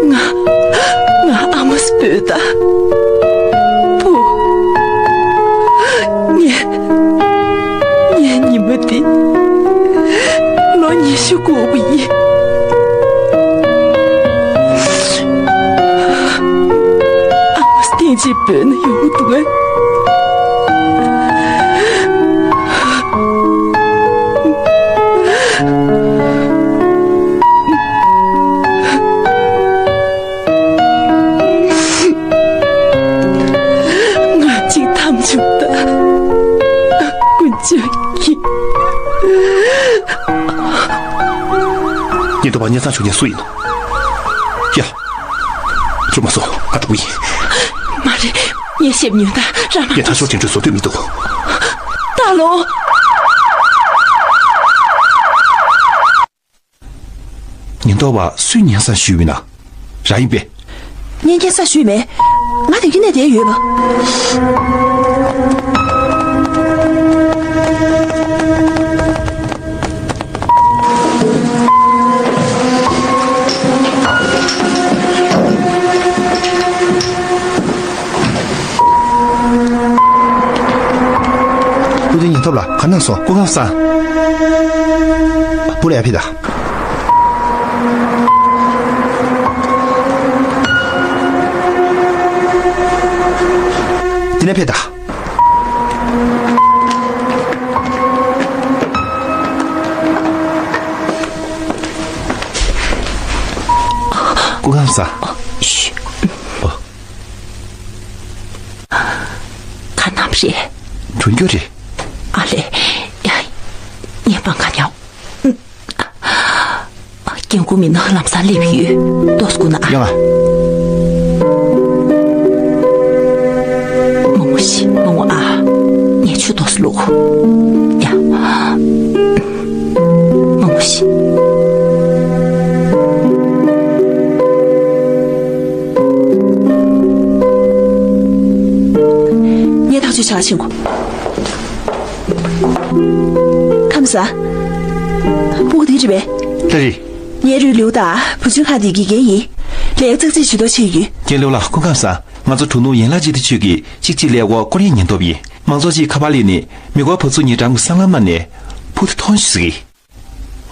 ང་ང་ཨ་མ་སུ་བོས་ད། བུ། ངས་ངས་ཉི་མ་འདི་ལོ་ཉི་ཤུ་སྒུག་པ་ཡིན། ཨ་མ་སུ་ཐེངས་གཅིག་བོས་ན་ཡོང་གི་འདུག་གས། ང་གཅིག་ཐམས་ཅད་ད་ཀུན་སྤྱོད་ཀྱི། ཉེན་རྟོག་པ་སྙན་སེང་ཞུ་མཁན་སུ་ཡིན་ནམ། ཡ། ཁྱོད་མ་སོང་། ཨ་ཏི་བུ་ཡིན། མ་རེད། ངས་ཤེས་མྱོང་ད་རང་མ་ངས་ཐག་གཅོད་དེ་འདྲ་བཟོ་འདོད་མི་འདུག། ད་ལོ། ཉེན་རྟོག་པ་སུས་སྙན་སེང་ཞུས་ཡོད་ན། རང་ཡིན་པས། ངས་སྙན་སེང་ཞུས་མེད། ང་དེ་གི་ནས་བསྡད་ཡོད་པ། བུ་དེ་ཉེན་རྟོག་པ་ལ་ག་ན་སོང་། སྐུ་ཁམས་བཟང་། བུ་ལ་ཡར་ཕེབས་དང་། འདི་ནས་ཕེབས་དང་། སྐུ་ཁམས་བཟང་། ཨོ། ག་ནམ་རེད། གྲོན་རྒྱུ་རེད། ཨ་ལེ། ཡ། ངས་པང་ཁ་ཉོ། སྐྱེ་དགུ་མི་ནང་ལམ་སང་སླེབས་ཡོད། ཏོག་ཙམ་སྒུག་ན་ཨ། ཡོང་ང་། མང་པོ་ཞིག་མང་པོ་ཨ། ངས་ཆུ་ཏོག་ཙམ་བླུགས། ཡ། མང་པོ་ཞིག་ངས་ཐག་གཅོད་བྱ་ཕྱིན་གོ། ཁམས་བཟང་། སྤུ་གུ་དེ་རེད་པས། ལགས་རེད། ངའི་རུས་ལིའུ་དང་བུ་ཆུང་ཁ་དེ་དགེ་རྒན་ཡིན། ལས་ཀ་ཙག་ཙིག་ཇུས་གཏོགས་བྱས་ཡོད། རྒན་ལིའུ་ལགས་སྐུ་ཁམས་བཟང་། ང་ཚོ་གྲོང་ནོར་ཡན་ལག་སྤྱི་བདེ་ཅུས་ཀྱི་གཅིག་གཅིག་ཀླད་ཀོར་ཀོ་རི་ཡའི་ཉེན་རྟོག་པ་ཡིན། མང་ཚོགས་ཀྱིས་ཁ་པར་སླེབས་ནས་མི་སྐོར་བབས་ཚུགས་ཉིན་གྲང་གི་སྲང་ལམ་མ་ནས་སྤུ་གུ་དེ་མཐོང་ཤོག་ཟེར་གི།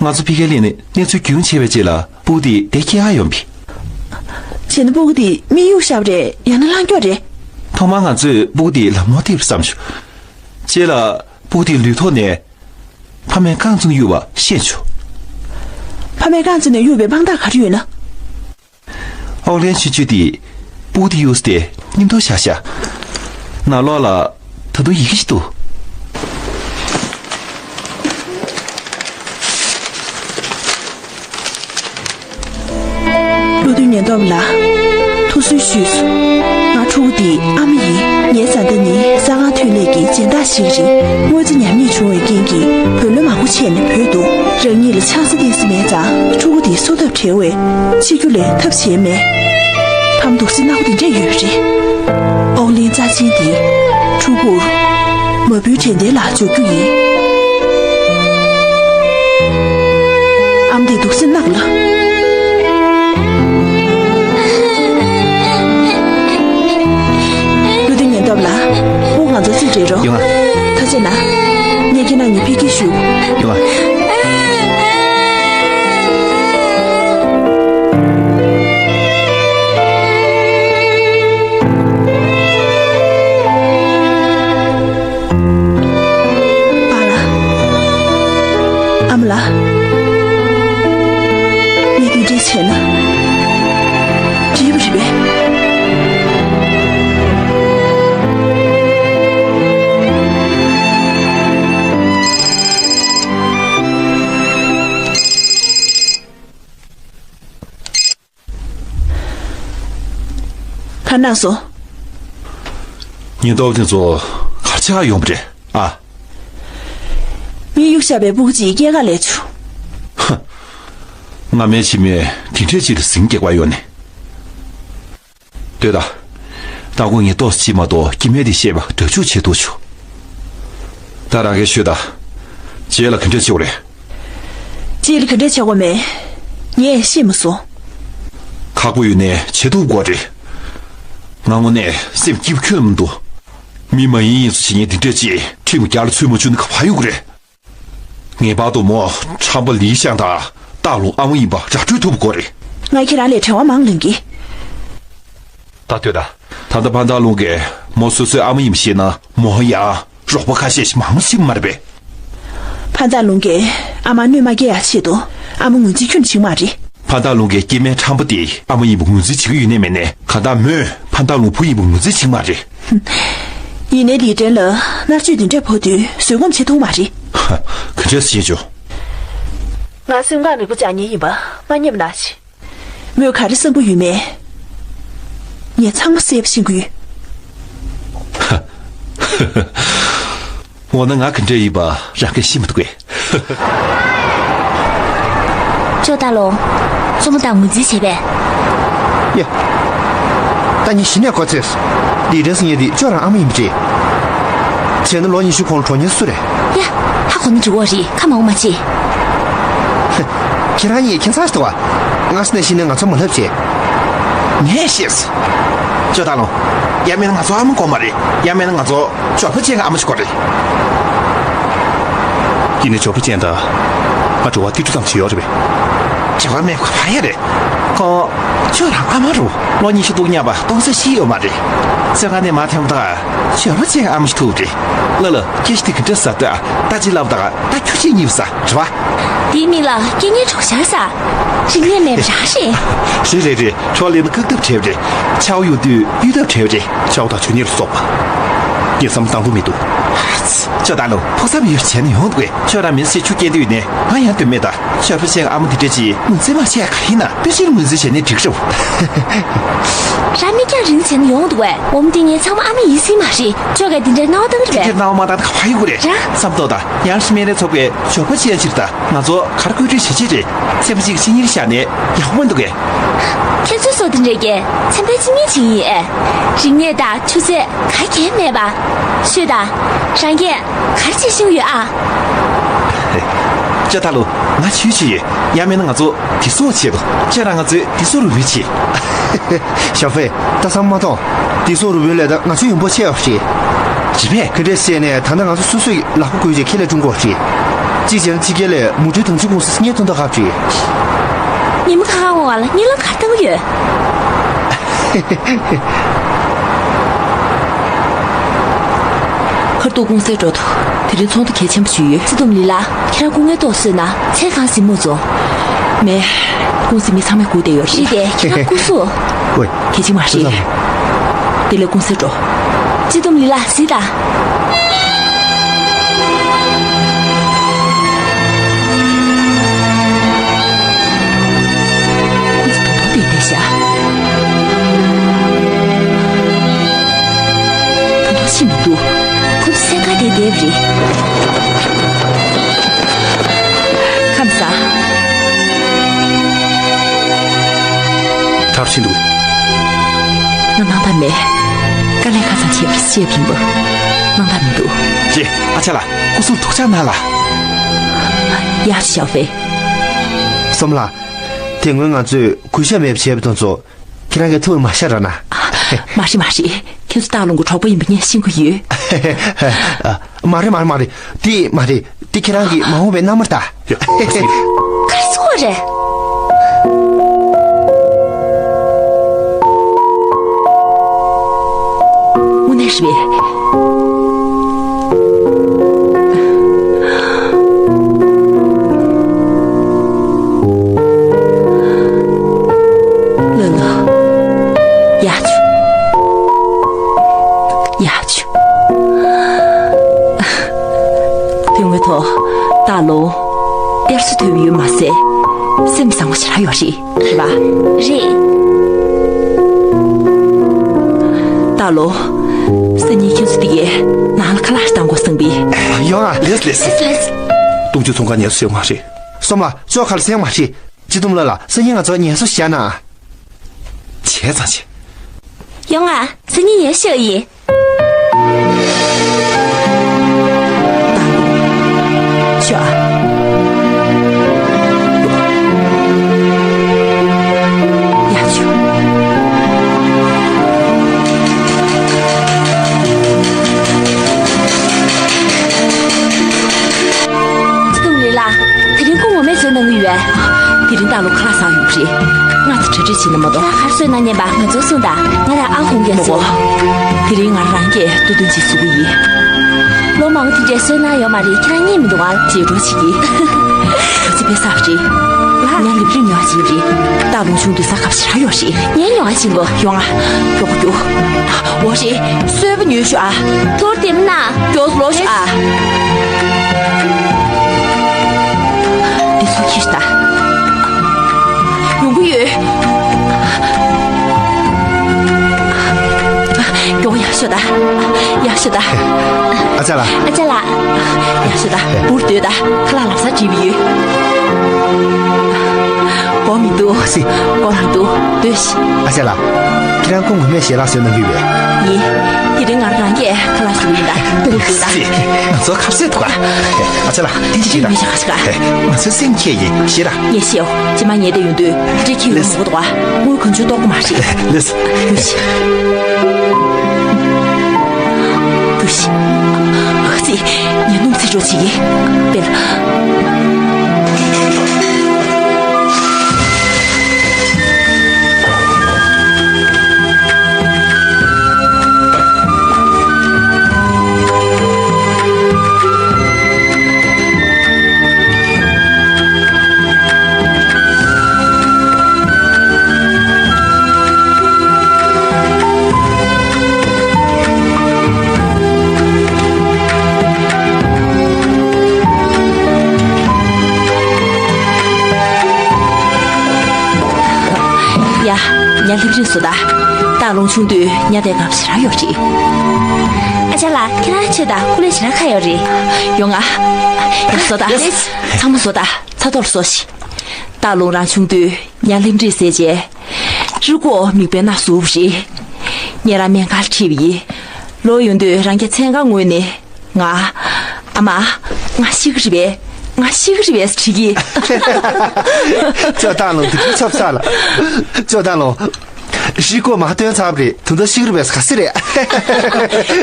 ང་ཚོ་ཕ་གིར་སླེབས་ནས་གནས་ཚུལ་རྒྱུས་ལོན་བྱས་པའི་རྗེས་ལ་སྤུ་གུ་དེ་བདེ་སྐྱིད་ཨ་ཡོང་བས། བྱས་ན་སྤུ་གུ་དེ་དམིགས་ཡུལ་ཤར་བ་རེད། ཡང་ན་ལྷག་མགྱོགས་རེད། ཐོག་མར་ང་ཚོས་སྤུ་གུ་དེ་ལམ་ནོར་ཐེབས་བསམ་བྱུང་། རྗེས་ལ་སྤུ་གུ་དེ་ལུས་ཐོག་ནས་ཕ་མས་རྐང་བཙུགས་ནས་གཡུགས་པ་ཤེས་བྱུང་། ཕ་མས་རྐང་བཙུགས་ནས་གཡུགས་པའི་དཔང་རྟགས་ག་རེ་ཡོད་ན། ཨོག་ལན་ཆུ་ཆུ་དེས་སྤུ་གུ་དེ་གཡུགས་ཏེ་མཉམ་དུ་བཞག་བཞག། ནང་ལོགས་ལ་ད་དུང་ཡི་གེ་ཞིག་འདུག། བློ་མཐུན་ཉེན་རྟོག་པ་ལགས། ཐུགས་གསོ་ཞུས་སོང་། ང་ཕྲུ་གུ་དེའི་ཨ་མ་ཡིན། ངའི་བཟའ་ཟླ་ནི་ས་ཁང་ཐོན་ལས་ཀྱི་སྦྱིན་བདག་ཞིག་རེད། དངུལ་རྩིས་ཉམས་ཉེས་བྱུང་བའི་རྐྱེན་གྱིས་བུ་ལོན་མང་པོ་ཆད་ནས་བུད་འདུག། རང་ཉིད་ལ་ཆང་ས་ཏོག་ཙམ་མེད་ཙང་ཕྲུ་གུ་དེའི་གསོ་ཐབས་བྲལ་བས། འཆི་རྒྱུ་ལས་ཐབས་གཞན་མེད། ཕ་མ་སྡུག་སྲན་ནག་པོ་དེ་འདྲས་ཡོད་རེད། ཨོག་ལན་རྩ་ཆེན་དེ་ཕྲུ་གུར་མ་བུའི་དྲན་རྟེན་ལ་འཇོག་རྒྱུ་ཡིན། ཨ། ག་གནང་སོང་། ཉེན་རྟོག་པ་དེ་ཚོ་ག་རེ་བྱེད་ག་ཡོང་བ་རེད་ཨ། མི་གཡུག་བཞག་པའི་སྤུ་གུ་གཅིག་སྐྱེལ་ག་སླེབས་བྱུང་། ཧ། སྔ་མའི་ཕྱི་མའི་དེ་འདྲས་ཅིག་ལ་ཟིང་སྐྱེལ་ག་ཡོང་ནས། ལྟོས་དང་། ད་ཁོ་ངས་ཏོག་ཙམ་ཅིག་མ་གཏོགས་སྐྱེ་དམན་དེ་བཤད་པ་འདྲ་ཆུ་བྱེད་ཐུབ་བྱུང་། ད་རང་གིས་ཤོད་དང་། རྗེས་ལ་ག་འདྲས་བྱེད་དགོས་རེད། རྗེས་ལ་ག་འདྲས་བྱེད་དགོས་མེད། ངས་ཤེས་མ་སོང་། ཁག་པོ་ཡོད་ནའི་བྱེད་ཐུབ་དགོས་རེད། ང་དངོས་གནས་སེམས་སྐྱིད་པོ་ཁྱོན་ནས་མི་འདུག། མི་མ་ཡིན་ཡིན་ཚོ་བྱེད་མཁན་དེ་འདྲས་ཅིག་ཁྲིམས་རྒྱལ་ལ་ཚུད་མ་བཅུག་ན་ག་པར་ཡོང་གི་རེད། ངེས་པར་དུ་མོ་ཁྲམ་པ་ལི་ཤང་དང་སྟག་ལུང་ཨ་མ་ཡིན་པ་ར་སྤྲོད་ཐུབ་དགོས་རེད། ང་ཁྱེད་རང་ལས་བྲེལ་བ་མང་ལོན་གི། ད་ལྟོས་དང་། ད་ལྟ་ཕན་ཐང་ལུང་གིས་མོ་སོ་སོའི་ཨ་མ་ཡིན་པ་ཤེས་ན་མོ་ཡང་རོགས་པ་ཁ་ཤས་ཤིག་མང་པོ་ཞིག་མ་རེད་པས། ཕན་ཐང་ལུང་གིས་ཨ་མ་གནོད་མ་སྐྱེལ་ཡག་ཆེད་དུ་ཨ་མ་ངོས་འཛིན་ཁྱོན་ནས་བྱེད་ཀྱི་མ་རེད། ཕན་ཐང་ལུང་གིས་སྐྱེ་དམན་ཁྲམ་པ་དེ་ཨ་མ་ཡིན་པ་ངོས་འཛིན་བྱེད་ཀྱི་ཡོད་ནའི་མེད་ནའི་གང་ལྟར་མོས་ཕན་ཐང་ལུང་བུ་ཡིན་པ་ངོས་འཛིན་བྱེད་ཀྱི་མ་རེད། ཡིན་ནའི་ལི་ཀྲན་ལ་མནར་གཅོད་འདི་འདྲས་ཕོག་དུས་བཟོད་སྒོམ་བྱེད་ཐུབ་མ་རེད། ཧ། ག་འདྲས་བྱེད་ཆོག། ང་སེམས་ཁམས་རིག་པོ་སྦྱང་མཁན་ཡིན་པ་མ་ཉེས་པ་ནང་བཞིན། མོས་ག་རེ་བསམ་གྱི་ཡོད་མེད། ངས་ཚང་མ་གསལ་པོ་ཤེས་ཀྱི་ཡོད། འོ་ན་ང་ག་འདྲས་ཡིན་པ་རང་གིས་ཤེས་མི་འདུག་གས། ཅོ་ཏ་ལོ། བཙུན་མོ་དང་ངོས་འཛིན་བྱས་པས། ཡ། ད་ངས་གཞི་ནས་གོ་ཚོད། ལི་ཀྲན་ཟེར་མཁན་དེ་ཁྱོད་རང་ཨ་མ་ཡིན་པ་རེད། བྱས་ན་ལོ་ཉི་ཤུ་གོང་ལ་གྲོངས་མཁན་སུ་རེད། ཡ། ཧ་གོ་ན་འགྲིག་གི་རེད། ཁ་མང་པོ་མ་བྱེད། ཁྱེད་རང་གཉིས་ཁྱད་མཚར་ཞིག་འདུག་བ། སྔ་ས་ནས་གཞི་ནས་ང་ཚོ་མ་ལབ་བྱས། ངས་ཤེས། ཅོ་ཏ་ལོ། ཡང་མིན་ན་ང་ཚོ་ཨ་མ་དགོས་མ་རེད། ཡང་མིན་ན་ང་ཚོ་འབྱོར་པ་ཅན་གྱི་ཨ་མ་ཞིག་དགོས་རེད། ཡིན་ནའི་འབྱོར་པ་ཅན་དང་ང་འབྲེལ་བ་ཏིལ་འབྲུ་ཙམ་ཞིག་ཡོད་རེད་པས། འབྲེལ་བ་མེད་པ་ག་པར་ཡོད་རེད། ཁོང་ཁྱོད་རང་ཨ་མ་རུ་ལོ་ཉི་ཤུ་སྡུག་མཉམ་པ་གཏོང་ས་ཞིག་ཡོད་མ་རེད། བཙོན་ཁང་ནས་མར་ཐོན་པ་དང་འབྱོར་པ་ཅན་གྱི་ཨ་མ་ཞིག་ཐུག་རེད། ལ་ལ། སྐད་ཆ་དེ་ག་འདྲ་ཟ་ལྟོས་ཨ། ད་ཅི་ལབ་དང་ད་ཁྱོད་ཅི་གཉིས་ཟ་རེད་བ། དེའི་མིང་ལ་རྐྱེན་ངན་གྲོགས་ཤར་ས། རིག་གནས་མེད་པ་རང་རེད། རེད་རེད་རེད། ཁྲོ་ལེ་ནི་བཀག་ཐབས་བྲལ་བ་རེད། ཆའོ་ཡོང་དུས་གཡུག་ཐབས་བྲལ་བ་རེད། ཆའོ་དང་ཆོས་ཉིད་ལ་སོགས་པ། ངས་བསམ་བློ་བཏང་ཐུབ་མི་འདུག། ཅོ་ཏ་ལོ། ཕུགས་བསམ་ཡོད་བྱས་ན་ཡོང་འདུག་གས། ཁྱོད་རང་མི་ཚེ་ཆུ་སྐྱེལ་འདོད་ཡོད་ནའི་ང་ཡང་འདོད་མེད་ད། འབྱོར་པ་ཅན་ཨ་མ་འདི་འདྲ་ཅིག་ངོས་འཛིན་མ་བྱས་ག་ཡིན་ན་དཔེ་ཆའི་ངོས་འཛིན་བྱས་ནས་འགྲིག་རེད། རང་མིག་རྒྱང་རིང་བྱས་ན་ཡོང་འདུག་གས། འོ་མ་འདི་ངའི་ཚང་མ་ཨ་མ་ཡིན་སྲིད་མ་རེད། ཁྱོད་ཀྱིས་འདི་འདྲའི་སྣང་བ་བཏང་གི་རེད་པས། འདི་འདྲའི་སྣང་བ་མ་བཏང་ན་ག་པར་ཡོང་གི་རེད། རང་། བསམ་ཐོག་ད་ཡང་སྨན་རའི་ཚོགས་པས་འབྱོར་པ་ཅན་ཕྱིར་ད། ང་ཚོ་ག་རེ་བཀོད་སྒྲིག་བྱེད་ཀྱི་རེད། ཚན་པ་གཅིག་གཅིན་སྙི་བཞག་ནས་ཡག་པོ་མི་འདུག་གས། ཁྱེད་ཚོ་སོ་དེ་འདྲས་ཀྱིས་ཚན་པའི་གཅིན་སྙི་བྱེད་ཀྱི་ཡིན་ཨེ། རིག་གནས་དང་ཆུ་ཚད་ག་གེ་མེད་པ། ཤོད་དང་། རང་གིས་ག་རེ་བྱེད་ཤེས་ཀྱི་ཡོད་ཨ། ཅོ་ཏ་ལོ། ང་ཆོས་བྱེད་ཡོད། ཡང་མིན་ན་ང་ཚོ་དེ་སོ་ཆེད་དུ་ཁྱེད་རང་ང་ཚོའི་དེ་སོ་རུ་བུད་ཆེ། ཞའོ་ཧྥེ། ད་བསམ་མ་ཐོངས། དེ་སོ་རུ་བུད་ལས་ད་ང་ཚོ་ཡོང་འབབ་ཆེ་བ་རེད། རེད་པས། ག་འདྲས་བཤད་ནས་ད་ལྟ་ང་ཚོ་སོ་སོའི་ལག་པ་བགོས་རྗེས་ཁེ་ལས་སྐྲུན་དགོས་རེད། གཅིག་བྱས་ན་ཕྱི་རྒྱལ་ལས་མུ་འབྲེལ་དམ་འཛིན་ཀུང་སི་སྙེ་ཐོན་ཐོག་ཁབ་རེད། ཉི་མ་ཁ་ཁ་འོང་བ་ལ་གཉིད་ལམ་ག་རེ་བཏང་གི་ཡོད། ཁར་ཏུ་ཀུང་སེ་འགྲོ་ཐུབ། དེ་རིང་ཚོགས་འདུ་གལ་ཆེན་པོ་ཞིག་ཡོད། ཚེ་དུམ་ལི་ལ། ཁྱེད་རང་སྐུ་ངལ་ཏོག་གསོས་ན། ཚེ་གང་སྲིད་མུ་བཙོང་། མེད། ཀུང་སི་མི་ཚང་མས་སྒུག་བསྡད་ཡོད་རེད། རེད་དེ་ཁྱེད་རང་སྐུ་གཟུགས། ཝེ། གལ་ཆེན་མ་རེད། དེ་ལས་ཀུང་སེ་འགྲོ། ཚེ་དུམ་ལི་ལ་གཟིགས་དང་། ཀུང་སི་ད་དུང་བསྡད་བསྡད་ཤག། ད་དུང་ཕྱིན་མི་འདུག། ཁོ་ཚོ་སེམས་ཁ་དེ་བསྡད་པ་རེད། ཁམས་བཟང་། ག་རེ་བྱེད་འདུག། ང་སྣང་དག་མེད། དཀའ་ལས་ཁག་ཙམ་བྱས་པ་རེད། བཤད་པ་ཡིན་པ། སྣང་དག་མི་འདུག། ཅེ། ཨ་ཅག་ལགས། སྐུ་གཟུགས་ཐུགས་ཅག་གནང་ལགས། ཡག་ཞའོ་ཧྥེ། སོམ་ལགས། དེ་སྔོན་ང་ཚོས་གུས་ཞབས་མེད་པ་བྱས་པ་དེ་ཚོ། ཁྱེད་རང་གིས་ཐུགས་མ་ཤ་ར་ན། མ་རེད་མ་རེད། ཁྱེད་ཚོ་སྟག་ལུང་གི་གྲོགས་པོ་ཡིན་པ་ངས་ཤེས་ཀྱི་ཡོད། མ་རེད་མ་རེད་མ་རེད། དེ་མ་རེད། དེ་ཁྱེད་རང་གི་མ་འོངས་པའི་མནའ་མ་རེད་ད། ག་རེ་ཟེར་བ་རེད། དངོས་གནས་རེད་པས། ལ་ལ། ཡག་བྱུང་། ཡག་བྱུང་། དོན་དངོས་ཐོག་སྟག་ལུང་། གཏེར་སྲོལ་ཐོན་ཡོད་མ་ཟད། སེམས་བཟང་པོ་ཞེ་དྲག་ཡོད་རེད། རེད་པ། རེད། ལོ། སང་ཉིན་ཁྱེད་ཚོ་དེ་གའི་ནང་ལ་ཁ་ལག་བཏང་དགོས་བསམ་པས། ཡོང་ཨ། ལེས་ལེས། ལེས་ལེས། སྟོང་ཆུ་ཚོང་ཁང་ཉལ་སོང་མ་རེད། སོ་མ་ཅོག་ཁ་ལ་སེང་མ་རེད། ཅི་ཐུམ་ལ་ལ་སང་ཉིན་ང་ཚོ་ཉལ་སོ་བཞག་ན། བྱས་ཙང་བྱས། ཡོང་ཨ། སང་ཉིན་ཉལ་ཤོག་ཡིན། ཤོག་ཨ། ཡ་ཤོག་ཅི་ཐུམ་ལི་ལ། དེ་རིང་ཁོ་ངོ་མས་བཟོས་གནང་གི་ཡོད། དེ་རིང་ཏཱ་ལོ་ཁ་ལག་ཟ་ཡོང་གི་རེད། ང་ཚོ་གྲ་སྒྲིག་བྱེད་ན་མ་གཏོགས། ཁྱེད་རང་ག་རེ་བཟོས་གནང་སྙམ་པ་ང་ཚོར་གསུངས་དང་། ང་རང་ཨ་ཧོང་གིས་མ་གོ། བཟོས། དེ་རིང་ང་རང་གིས་ཏུ་ཏུན་ཅིག་བཟོ་གི་ཡིན། ལོ་མང་པོ་དེ་འདྲས་བཟོས་གནང་ཡོད་མ་རེད། ཁྱེད་རང་རྙེད་མི་འདུག་ཨ། རྗེས་འགྲོ་བྱེད་ཀྱི། ག་ཚོད་དཔེ་ཟ་བ་རེད། ལ། ཉ་ལིབ་རིམ་ཉོ་བ་ཅིག་རེད། ཏཱ་ལོང་ཆུང་དུས་ས་ཁབ་ཞེ་དྲག་ཡོད་རེད། ངས་ཉོ་བ་ཅིག་གོ། ཡོང་ཨ། མགྱོགས་པོ་རྒྱུགས། འོ་རེད། སོས་པ་ཉོས་ཤོག་ཨ། ཐུར་དེ་མིན་ན། མགྱོགས་ལོག་ཤོག་ཨ། འདི་ཚོ་ཁྱེར་ད། ཡོང་གི་ཡོད། མགྱོགས་ཡར་ཤོག་ད། ཡར་ཤོག་ད། ཨ་ཅག་ལགས། ཨ་ཅག་ལགས། ཡར་ཤོག་ད། འུར་སྡོད་ད། ཁ་ལག་ལག་ས་བྲིས་པ་ཡོད། དགོས་མི་འདུག་ཨ་ཙི། དགོས་མི་འདུག་སྡོད་ཤིག་ཨ་ཅག་ལགས། ཁྱེད་རང་ཁོ་ངོ་མས་ཞལ་ལག་བཟོས་གནང་གི་ཡོད། ཡིན། དེ་རིང་ང་རང་གིས་ཁ་ལག་བཟོས་ཡིན་ད། འུར་སྡོད་ད། ཨ་ཙི། ང་ཚོ་ཁ་ཟས་འདུག་ག་ཨ་ཅག་ལགས། དེ་ཅི་ཞིག་རེད། མི་ཤ་ཁ་ཤ་ག་ང་ཚོའི་སེམས་ཁྱེད་ཡིན་ཞེ་ད། ངས་ཤེས་ཨོ། ཇི་མ་ངས་དེ་ཡོང་དུས་འདྲེ་ཁྱེད་ཡོང་མ་གོ་འདུག་ག་དངུལ་གང་བྱུང་གཏོར་གི་མ་རེད། ལེས། ཡོ་ཤི། ཡོ་ཤི། ཨ་ཙི། ངས་སྣུམ་ཚིག་འགྲོ་བྱེད་ཀྱི། དཔེར། ཡ། ཉ་ལྷེབ་རིང་སོ་ད། ཏཱ་ལོང་ཆུང་དུས་ཉ་དེ་གམ་ཞེ་དྲག་ཡོད་རེད། ཨ་ཅག་ལགས། ཁྱེད་རང་ཆོས་དང་ཁུ་ལེ་ཞེ་དྲག་ཁ་ཡོད་རེད། ཡོང་ང་། ཡ་སོ་ད། ཚང་མ་སོ་ད། ཚ་ཐོར་སོ་ཞིག་ཏཱ་ལོང་རང་ཆུང་དུས་ཉ་ལྷེབ་རིང་ཟས་བྱས། རི་མགོ་མིག་དཔེ་ན་ཟུག་རེད། ཉེ་རང་སྨན་ཁང་ཁྲིད་པ་ཡིན། ལོ་ཡོང་དུས་རང་རྒྱ་མཚན་གང་ངོས་ནས། ང་། ཨ་མ། ང་ཤི་གི་རེད་པས། ང་ཤི་གི་རེད་པས་དྲིས་ཀྱི། ཅོ་ཏཱ་ལོང་དེ་ཚོ་ཚབ་ཚ་ལ། ཅོ་ཏཱ་ལོང་། ཤི་ཀོ་མ་སྟོན་ཚར་བ་རེད། དུ་ད་ཤི་གི་རེད་པས་ག་སི་རེད།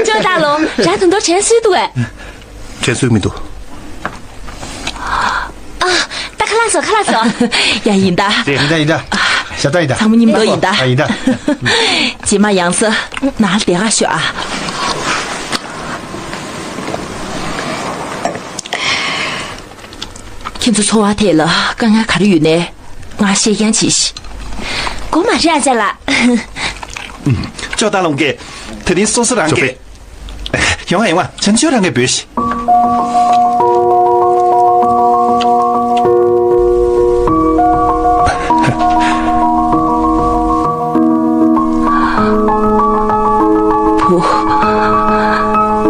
ཅོ་ཏཱ་ལོང་། ར་དུ་འདོར་དྲན་སུས་འདུག་གས། དྲན་སུས་མི་འདུག་ཨ། ད་ཁ་ལག་བཟོ། ཁ་ལག་བཟོ། ཡ་ཡིན་ད། ཡིན་ད་ཡིན་ད། ཞབས་ཏ་ཡིན་ད། ཚང་མ་མཉམ་དུ་ཡིན་ད། ཨ་ཡིན་ད། རྗེས་མ་ཡང་སེ་ནང་ལ་བསྡད་ག་ཤོག་ཨ། ཁྱེད་ཚོ་འཚོ་བ་ཐད་ལ་དཀའ་ངལ་ག་རེ་ཡོད་ནའི་ང་བཤད་རྐྱང་བྱེད་ཤིག་དགོས་མ་རེད་ཨ་ཅག་ལགས། ཅོ་ཏཱ་ལོང་གིས་དེ་རིང་སོ་སོ་རང་གིས། ཡོང་ང་ཡོང་ང་། བྱང་ཆུབ་རང་གིས་འབོད་ཤིག་བུ།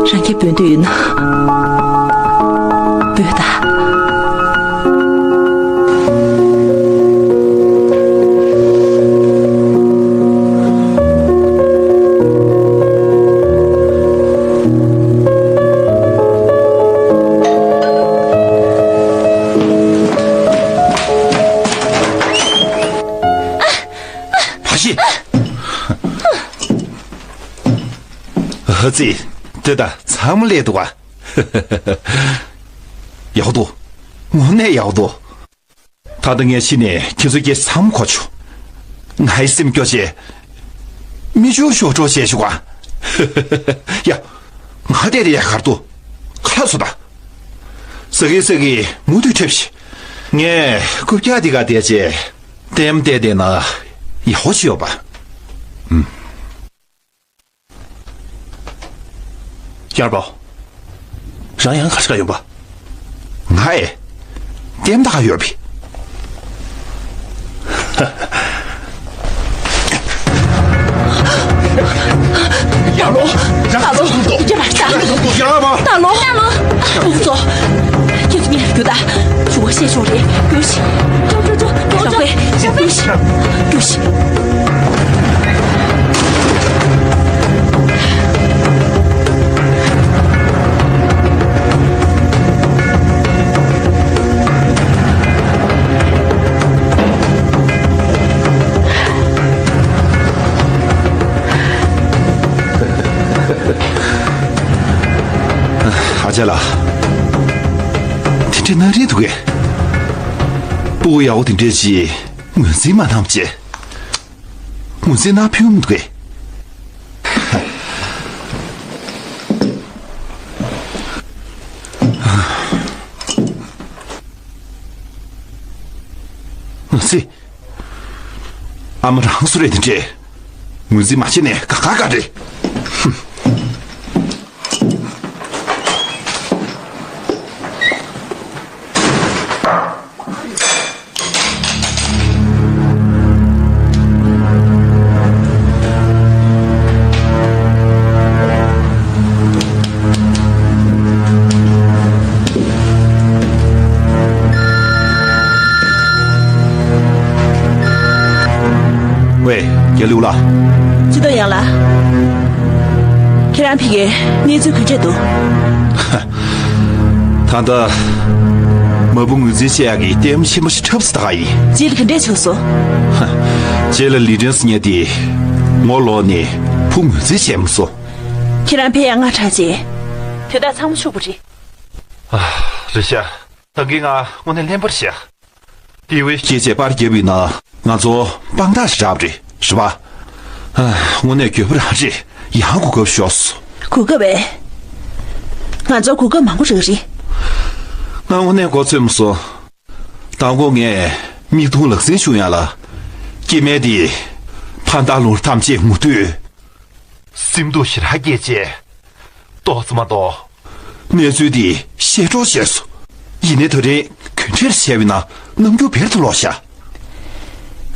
རང་གིས་འབོད་འདོད་ཡོད་ན། འབོད་ད། བ་ཤི། ཨ་ཙི། ལྟོས་དང་། ཚང་མ་སླེབས་འདུག་ག་ཡག་པོ་འདུག་དངོས་གནས་ཡག་པོ་འདུག་ད་ལྟ་ངས་ཤི་ནས་ཁྱེད་ཚོ་སྐྱེས་ཚང་མ་གོ་བྱུང་། ང་ཡི་སེམས་སྐྱོ་བྱས། མིག་ཆུ་ཤོར་འགྲོ་བྱས་བཞུགས་ག་ཡ། ང་བལྟས་དེ་ཡ་གར་འདུག་ཁ་ལག་བཟོ་ད། ཟ་གི་ཟ་གི་མུ་མཐུད་ཁྲིད་ཤིག་ངས་རྐུབ་བཀྱག་འདི་ག་བསྡད་བྱས། ལྟད་མོ་བལྟས་བསྡད་ན་ཡག་པོ་ཞིག་ཡོད་པ། ཨུམ། ཡར་པ། རང་ཡང་ག་ས་ག་ཡོད་པ། ང་ཨེ། ལྟད་མོ་ལྟ་ག་ཡོད་པས། ཅེས་ཤོག་རེད། རྒྱུགས་ཤིག་ཅོག་ཅོག་ཅོག་ཅོག་ཅོག་ཞོགས་པའི་ཞོགས་པའི་རྒྱུགས་ཤིག་རྒྱུགས་ཤིག་ཨ་ཅག་ལགས། དེ་འདྲ་ན་རེ་འདུག་གས། སྤུ་གུ་ཡག་པོ་དེ་འདྲས་ཅིག་ངོས་འཛིན་མ་གནང་བྱས། ངོས་འཛིན་གནང་ཕོད་མི་འདུག་གས། ངོས་འཛིན། ཨ་མ་རང་སུ་རེད་དེ་འདྲས། ངོས་འཛིན་མ་བྱས་ནས་དགའ་དགའ་དགའ་རེད། ཧུམ། ཝེ། རྒྱལ་ལེའུ་ལགས། ཅི་ཏོ་ཡང་ལགས། ཁྱེད་རང་ཕ་གིར་གནས་ཚུལ་ག་འདྲས་འདུག་ད་ལྟ་མ་བུ་ངོས་འཛིན་བྱེད་ཡག་གི་ལྟད་མོ་ཆེན་པོ་ཞིག་འཁྲབ་སོང་ད་ག་ཡིན། རྗེས་ལ་ག་འདྲས་བྱུང་སོང་། ཧ། རྗེས་ལ་ལི་ཀྲན་ཟེར་མཁན་དེས་ངོ་ལོག་ནས་བུ་ངོས་འཛིན་བྱས་མ་སོང་། ཁྱེད་རང་ཕེབས་ཡག་སྔ་དྲགས་བྱས། དེ་དག་ཚང་མ་ཕྱུག་པོ་རེད། ཨ། རེད་ཤག་ད་གིན་ང་དངོས་གནས་གླེན་པ་རེད་ཤག་དེ་བས་སྐད་ཆ་པར་བརྒྱབ་པ་ཡིན་ན་ང་ཚོ་དཔང་རྟགས་ཤིག་རག་པ་རེད། རེད་པ། ཨ། དངོས་གནས་འགྱོད་པ་རང་རེད། ཡང་གོ་སྐབས་ཤོར་སོང་། གོ་སྐབས་བས། ང་ཚོར་གོ་སྐབས་མང་པོ་རག་རེད། ང་དངོས་གནས་མགོ་ཚོས་མ་སོང་། མདང་དགོང་ངས་མིག་མཐོང་ལག་ཟིན་བྱུང་ཡག་ལ། སྐྱེ་དམན་དེས་ཕ་མཐའ་ལུང་ཐམས་ཅད་ངུ་དུས། སེམས་སྡུག་ཞེ་དྲག་སྐྱེས་བྱས། ཏོག་ཙམ་མ་གཏོགས། གནས་ཚུལ་འདི་ཤེས་རྟོགས་བྱས་སོང་། ཡིན་ནའི་ད་རེས་ག་འདྲས་བྱས་པ་ཡིན་ན་རྣམ་འགྱུར་བེར་དུ་ལོག་ཤག་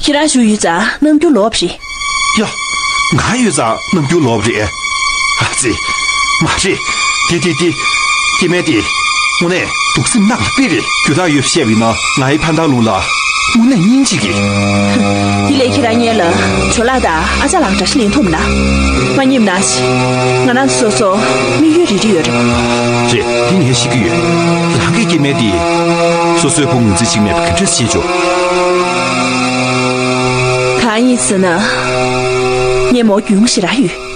ཁྱེད་རང་བཞུགས་ཡོད་ཙང་རྣམ་འགྱུར་ལོག་པ་རེད། ཡ། ང་ཡོད་ཙང་རྣམ་འགྱུར་ལོག་པ་རེད། ཨ་ཙི། མ་རེད། དེ་དེ་དེ། སྐྱེ་དམན་དེ། དངོས་གནས་སྡུག་སེམས་ནག་ལ་དཔེ་རེད། རྒྱུ་དག་ཡོད་བཤད་པ་ཡིན་ན་ང་ཡི་ཕ་མཐའ་ལུང་ལ་དངོས་གནས་སྙིང་རྗེ་གི། དེ་ལས་ཁྱེད་རང་སྔོན་ལ་ཇོ་ལགས་དང་ཨ་ཅག་ལགས་འདྲ་ཞིག་ལེན་ཐུབ་ན། མ་ཉེས་ན་ཞིག་ང་རང་ཚོ་སོ་སོ་དམིགས་ཡུལ་རེ་རེ་ཡོད་རེད། རེད། དེ་ངས་ཤེས་ཀྱི་ཡོད། རང་གི་སྐྱེ་དམན་དེ་སོ་སོའི་བུ་ངོས་འཛིན་བྱེད་མེད་པ་ག་འདྲས་ཤེས་ཆོག་གང་ཡིན་ཟེར་ན། ངས་མོ་རྒྱུས་ཞེ་དྲག་ཡོད།